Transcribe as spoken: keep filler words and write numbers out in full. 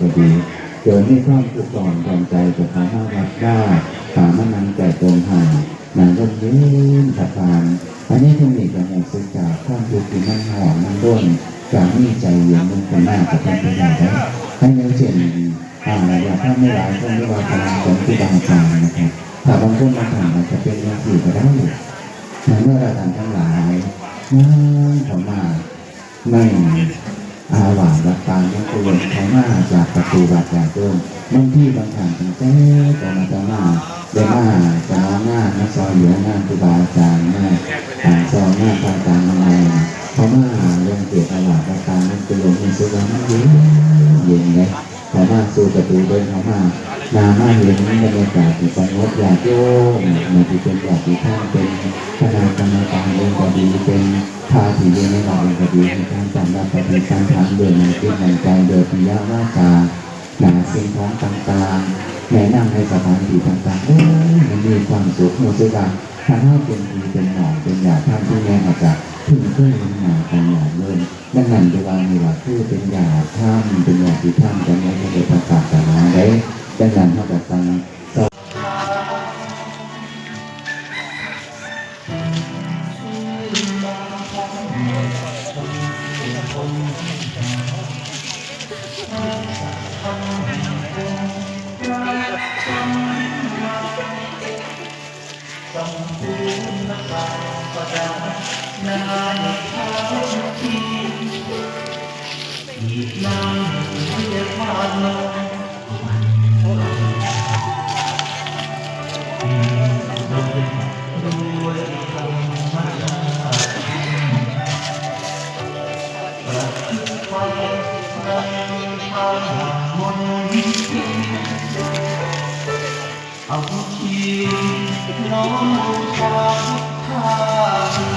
ก็ดี เกิดมีความทุกข์ร้อนร้อนใจก็เข้ามาวัดว่า ถ้ามานั่งใจตรงหัน นั่งร่มเย็นสบาย อันนี้ตรงนี้ก็รู้สึกจากความทุกข์ที่มันร้อนมันร้อน จะมีใจเย็นลงขึ้นมาก็เป็นไปได้เด้อ ให้อย่างเช่น อ่า อยากทำให้หลายคนเรียกว่าพลังของครูบาอาจารย์นะครับ ถ้าบางคนมาถามอาจจะเป็นอย่างสี่ก็ได้ ในเมื่อเราท่านทั้งหลาย นั่งเข้ามา ในอาหวาดวัดป่าหลวงปู่หลวงเขามาจากประตูวัดจากโยม บางทีบางท่านตั้งแต่ตอนอาตมาได้มาสาวงานมาซอยเหลืองานครูบาอาจารย์มาอ่าซอยงานพระอาจารย์มาใหม่นะเขามาเรื่องเกี่ยวกับวัดป่าหลวงปู่หลวงนี่สุดแล้วมันเย็นเย็นเลยเขามาสู่ประตูเดินเขามานามาเห็นบรรยากาศที่สงบญาติโยมมาที่เป็นญาติท่านเป็นคณะกรรมการเองก็ดีเป็น พาที่อยู่ในวัดเองก็ดีให้การต้อนรับปฏิสันถามด้วยน้ำจิตน้ำใจโดยปิยวาจาหนาสิ่งของต่างๆแนะนำในสถานที่ต่างๆเออมันมีความสุขรู้สึกว่าถ้าเราเป็นพี่เป็นน้องเป็นญาติท่านที่แม่อาจจะถึงเคยเห็นหน้ากันหลายเรื่องดังนั้นเวลามีว่าคือเป็นญาติท่านเป็นญาติท่านกันในพระพุทธศาสนาได้ดังนั้นเราจะสั่ง เอาทีน้องชา